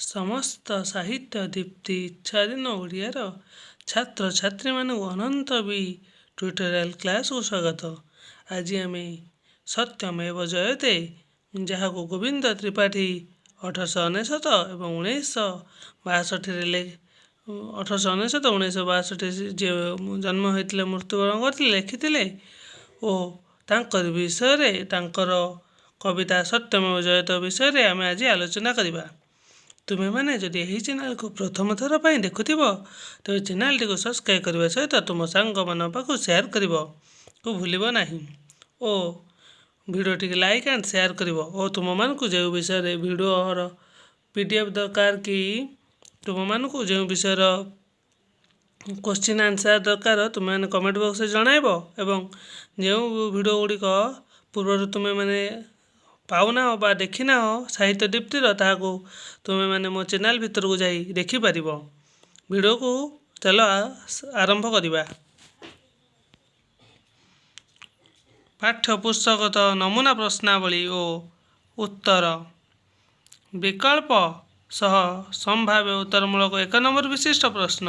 ସମସ୍ତ ସାହିତ୍ୟ ଦୀପ୍ତି ଇଚ୍ଛାଧୀନ ଓଡ଼ିଆର ଛାତ୍ରଛାତ୍ରୀମାନଙ୍କୁ ଅନନ୍ତ ବି ଟ୍ୟୁଟୋରିଆଲ୍ କ୍ଲାସ୍କୁ ସ୍ୱାଗତ। ଆଜି ଆମେ ସତ୍ୟମେବ ଜୟତେ, ଯାହାକୁ ଗୋବିନ୍ଦ ତ୍ରିପାଠୀ 1899 ଏବଂ 1962ରେ, 1899, 1962 ଯିଏ ଜନ୍ମ ହୋଇଥିଲେ, ମୃତ୍ୟୁବରଣ କରିଥିଲେ, ଲେଖିଥିଲେ ଓ ତାଙ୍କର ବିଷୟରେ, ତାଙ୍କର କବିତା ସତ୍ୟମେବ ଜୟତେ ବିଷୟରେ ଆମେ ଆଜି ଆଲୋଚନା କରିବା। ତୁମେମାନେ ଯଦି ଏହି ଚ୍ୟାନେଲକୁ ପ୍ରଥମ ଥର ପାଇଁ ଦେଖୁଥିବ, ତେବେ ଚ୍ୟାନେଲଟିକୁ ସବସ୍କ୍ରାଇବ୍ କରିବା ସହିତ ତୁମ ସାଙ୍ଗମାନଙ୍କ ପାଖକୁ ସେୟାର କରିବାକୁ ଭୁଲିବ ନାହିଁ ଓ ଭିଡ଼ିଓଟିକୁ ଲାଇକ୍ ଆଣ୍ଡ ସେୟାର କରିବ। ଓ ତୁମମାନଙ୍କୁ ଯେଉଁ ବିଷୟରେ ଭିଡ଼ିଓର PDF ଦରକାର କି ତୁମମାନଙ୍କୁ ଯେଉଁ ବିଷୟର କୋଶ୍ଚିନ୍ ଆନ୍ସର୍ ଦରକାର, ତୁମେମାନେ କମେଣ୍ଟ ବକ୍ସରେ ଜଣାଇବ। ଏବଂ ଯେଉଁ ଭିଡ଼ିଓ ଗୁଡ଼ିକ ପୂର୍ବରୁ ତୁମେମାନେ ପାଉନାହ ବା ଦେଖିନାହ ସାହିତ୍ୟ ଦୀପ୍ତିର, ତାହାକୁ ତୁମେମାନେ ମୋ ଚ୍ୟାନେଲ ଭିତରକୁ ଯାଇ ଦେଖିପାରିବ। ଭିଡ଼ିଓକୁ ଚାଲ ଆରମ୍ଭ କରିବା। ପାଠ୍ୟପୁସ୍ତକଗତ ନମୁନା ପ୍ରଶ୍ନାବଳୀ ଓ ଉତ୍ତର ବିକଳ୍ପ ସହ ସମ୍ଭାବ୍ୟ ଉତ୍ତରମୂଳକ ଏକ ନମ୍ବର ବିଶିଷ୍ଟ ପ୍ରଶ୍ନ।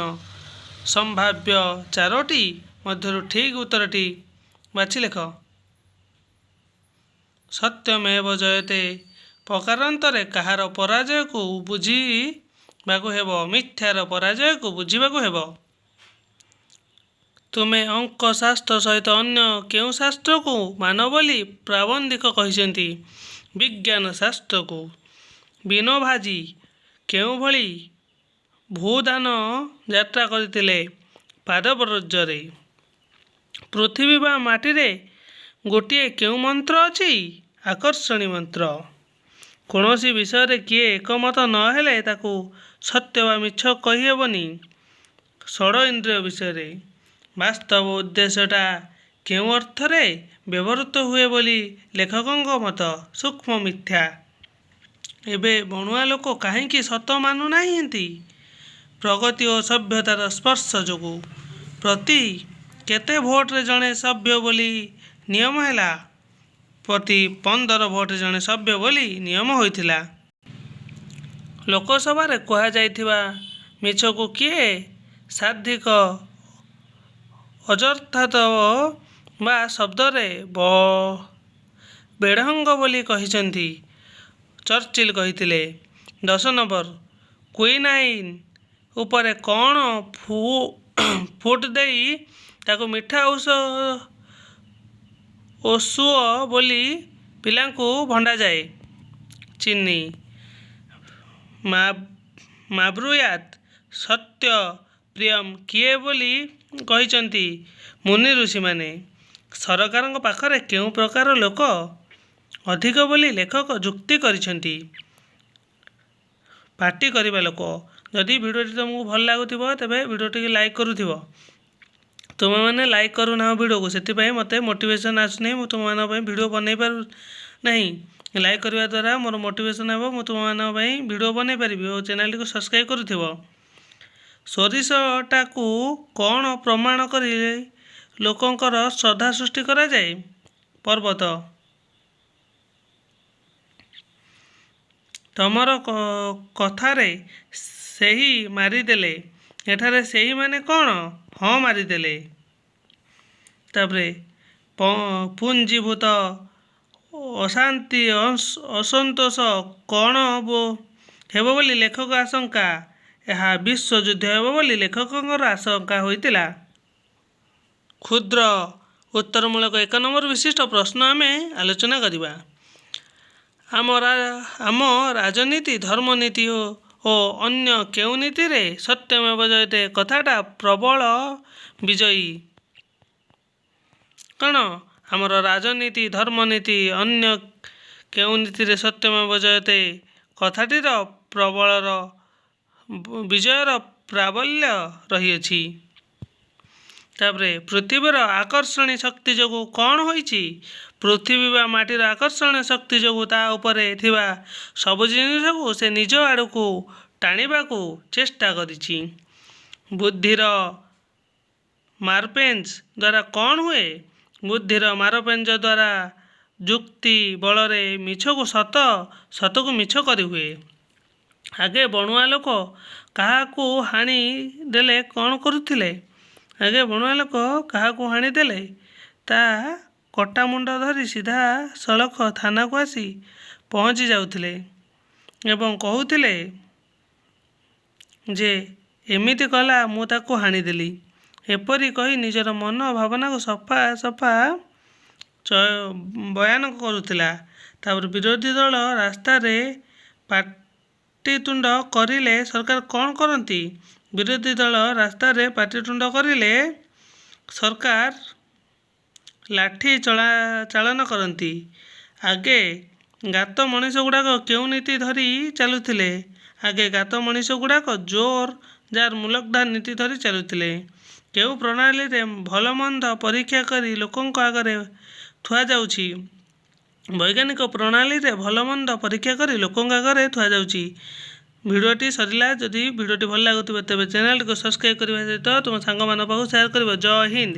ସମ୍ଭାବ୍ୟ ଚାରୋଟି ମଧ୍ୟରୁ ଠିକ୍ ଉତ୍ତରଟି ବାଛି ଲେଖ। ସତ୍ୟମେବ ଜୟତେ ପ୍ରକାରାନ୍ତରେ କାହାର ପରାଜୟକୁ ବୁଝିବାକୁ ହେବ? ମିଥ୍ୟାର ପରାଜୟକୁ ବୁଝିବାକୁ ହେବ। ତୁମେ ଅଙ୍କଶାସ୍ତ୍ର ସହିତ ଅନ୍ୟ କେଉଁ ଶାସ୍ତ୍ରକୁ ମାନ ବୋଲି ପ୍ରାବନ୍ଧିକ କହିଛନ୍ତି? ବିଜ୍ଞାନ ଶାସ୍ତ୍ରକୁ। ବିନୋଭାଜୀ କେଉଁଭଳି ଭୂଦାନ ଯାତ୍ରା କରିଥିଲେ? ପଦବ୍ରଜରେ। ପୃଥିବୀ ବା ମାଟିରେ ଗୋଟିଏ କେଉଁ ମନ୍ତ୍ର ଅଛି? ଆକର୍ଷଣୀ ମନ୍ତ୍ର। କୌଣସି ବିଷୟରେ କିଏ ଏକମତ ନ ହେଲେ ତାକୁ ସତ୍ୟ ବା ମିଛ କହିହେବନି? ଷଡ଼ଇନ୍ଦ୍ରିୟ ବିଷୟରେ। ବାସ୍ତବ ଉଦ୍ଦେଶ୍ୟଟା କେଉଁ ଅର୍ଥରେ ବ୍ୟବହୃତ ହୁଏ ବୋଲି ଲେଖକଙ୍କ ମତ? ସୂକ୍ଷ୍ମ ମିଥ୍ୟା। ଏବେ ବଣୁଆ ଲୋକ କାହିଁକି ସତ ମାନୁନାହାନ୍ତି? ପ୍ରଗତି ଓ ସଭ୍ୟତାର ସ୍ପର୍ଶ ଯୋଗୁଁ। ପ୍ରତି କେତେ ଭୋଟରେ ଜଣେ ସଭ୍ୟ ବୋଲି ନିୟମ ହେଲା? ପ୍ରତି 15 ଭୋଟରେ ଜଣେ ସଭ୍ୟ ବୋଲି ନିୟମ ହୋଇଥିଲା। ଲୋକସଭାରେ କୁହାଯାଇଥିବା ମିଛକୁ କିଏ ଶାବ୍ଦିକ ଅଯଥାର୍ଥତା ବା ଶବ୍ଦର ବେଢଙ୍ଗ ବୋଲି କହିଛନ୍ତି? ଚର୍ଚ୍ଚିଲ କହିଥିଲେ। 10 ନମ୍ବର, କୁଇନାଇନ୍ ଉପରେ କ'ଣ ଫୁଟ ଦେଇ ତାକୁ ମିଠା ଔଷଧ ବୋଲି ପିଲାଙ୍କୁ ଭଣ୍ଡାଯାଏ? ଚିନି। ମା ବ୍ରୁୟାତ୍ ସତ୍ୟଂ ପ୍ରିୟମ୍ କିଏ ବୋଲି କହିଛନ୍ତି? ମୁନି ଋଷିମାନେ। ସରକାରଙ୍କ ପାଖରେ କେଉଁ ପ୍ରକାର ଲୋକ ଅଧିକ ବୋଲି ଲେଖକ ଯୁକ୍ତି କରିଛନ୍ତି? ପାଟି କରିବା ଲୋକ। ଯଦି ଭିଡ଼ିଓଟି ତୁମକୁ ଭଲ ଲାଗୁଥିବ, ତେବେ ଭିଡ଼ିଓଟିକୁ ଲାଇକ୍ କରୁଥିବ। ତୁମେମାନେ ଲାଇକ୍ କରୁନାହ ଭିଡ଼ିଓକୁ, ସେଥିପାଇଁ ମୋତେ ମୋଟିଭେସନ୍ ଆସୁନାହିଁ, ମୁଁ ତୁମମାନଙ୍କ ପାଇଁ ଭିଡ଼ିଓ ବନେଇ ପାରୁ ନାହିଁ। ଲାଇକ୍ କରିବା ଦ୍ୱାରା ମୋର ମୋଟିଭେସନ୍ ହେବ, ମୁଁ ତୁମମାନଙ୍କ ପାଇଁ ଭିଡ଼ିଓ ବନେଇ ପାରିବି ଓ ଚ୍ୟାନେଲଟିକୁ ସବସ୍କ୍ରାଇବ୍ କରୁଥିବ। ସୋରିଷଟାକୁ କ'ଣ ପ୍ରମାଣ କରି ଲୋକଙ୍କର ଶ୍ରଦ୍ଧା ସୃଷ୍ଟି କରାଯାଏ? ପର୍ବତ। ତମର କଥାରେ ସେହି ମାରିଦେଲେ। ଏଠାରେ ସେହି ମାନେ କ'ଣ? ହଁ ମାରିଦେଲେ। ତାପରେ ପୁଞ୍ଜୀଭୂତ ଅଶାନ୍ତି ଅସନ୍ତୋଷ କ'ଣ ହେବ ବୋଲି ଲେଖକ ଆଶଙ୍କା? ଏହା ବିଶ୍ୱଯୁଦ୍ଧ ହେବ ବୋଲି ଲେଖକଙ୍କର ଆଶଙ୍କା ହୋଇଥିଲା। କ୍ଷୁଦ୍ର ଉତ୍ତରମୂଳକ ଏକ ନମ୍ବର ବିଶିଷ୍ଟ ପ୍ରଶ୍ନ ଆମେ ଆଲୋଚନା କରିବା। ଆମ ରାଜନୀତି, ଧର୍ମନୀତି ଓ ଅନ୍ୟ କେଉଁ ନୀତିରେ ସତ୍ୟମେବ ଜୟତେ କଥାଟା ପ୍ରବଳ ବିଜୟୀ? କ'ଣ? ଆମର ରାଜନୀତି, ଧର୍ମନୀତି, ଅନ୍ୟ କେଉଁ ନୀତିରେ ସତ୍ୟମେବ ଜୟତେ କଥାଟିର ପ୍ରବଳର ବିଜୟର ପ୍ରାବଲ୍ୟ ରହିଅଛି। ତାପରେ ପୃଥିବୀର ଆକର୍ଷଣୀ ଶକ୍ତି ଯୋଗୁଁ କ'ଣ ହୋଇଛି? ପୃଥିବୀ ବା ମାଟିର ଆକର୍ଷଣ ଶକ୍ତି ଯୋଗୁଁ ତା ଉପରେ ଥିବା ସବୁ ଜିନିଷକୁ ସେ ନିଜ ଆଡ଼କୁ ଟାଣିବାକୁ ଚେଷ୍ଟା କରିଛି। ବୁଦ୍ଧିର ମାରପେଞ୍ଚ ଦ୍ୱାରା କ'ଣ ହୁଏ? ବୁଦ୍ଧିର ମାରପେଞ୍ଚ ଦ୍ୱାରା ଯୁକ୍ତି ବଳରେ ମିଛକୁ ସତ, ସତକୁ ମିଛ କରିହୁଏ। ଆଗେ ବଣୁଆ ଲୋକ କାହାକୁ ହାଣି ଦେଲେ କ'ଣ କରୁଥିଲେ? ଆଗେ ବଣୁଆ ଲୋକ କାହାକୁ ହାଣିଦେଲେ ତା କଟା ମୁଣ୍ଡ ଧରି ସିଧାସଳଖ ଥାନାକୁ ଆସି ପହଞ୍ଚି ଯାଉଥିଲେ ଏବଂ କହୁଥିଲେ ଯେ ଏମିତି କଲା, ମୁଁ ତାକୁ ହାଣିଦେଲି। ଏପରି କହି ନିଜର ମନ ଭାବନାକୁ ସଫା ସଫା ବୟାନ କରୁଥିଲା। ତାପରେ ବିରୋଧୀ ଦଳ ରାସ୍ତାରେ ପାଟିତୁଣ୍ଡ କରିଲେ ସରକାର କ'ଣ କରନ୍ତି? ବିରୋଧୀ ଦଳ ରାସ୍ତାରେ ପାଟିତୁଣ୍ଡ କରିଲେ ସରକାର ଲାଠି ଚାଳନା କରନ୍ତି। ଆଗେ ଗାତ ମଣିଷଗୁଡ଼ାକ କେଉଁ ନୀତି ଧରି ଚାଲୁଥିଲେ? ଆଗେ ଗାତ ମଣିଷଗୁଡ଼ାକ ଜୋର ଜାର ମୁଲକଦାର ନୀତି ଧରି ଚାଲୁଥିଲେ। କେଉଁ ପ୍ରଣାଳୀରେ ଭଲମନ୍ଦ ପରୀକ୍ଷା କରି ଲୋକଙ୍କ ଆଗରେ ଥୁଆଯାଉଛି? ବୈଜ୍ଞାନିକ ପ୍ରଣାଳୀରେ ଭଲମନ୍ଦ ପରୀକ୍ଷା କରି ଲୋକଙ୍କ ଆଗରେ ଥୁଆଯାଉଛି। ଭିଡ଼ିଓଟି ସରିଲା। ଯଦି ଭିଡ଼ିଓଟି ଭଲ ଲାଗୁଥିବ, ତେବେ ଚ୍ୟାନେଲଟିକୁ ସବସ୍କ୍ରାଇବ୍ କରିବା ସହିତ ତୁମ ସାଙ୍ଗମାନଙ୍କ ପାଖକୁ ସେୟାର କରିବ। ଜୟ ହିନ୍ଦ।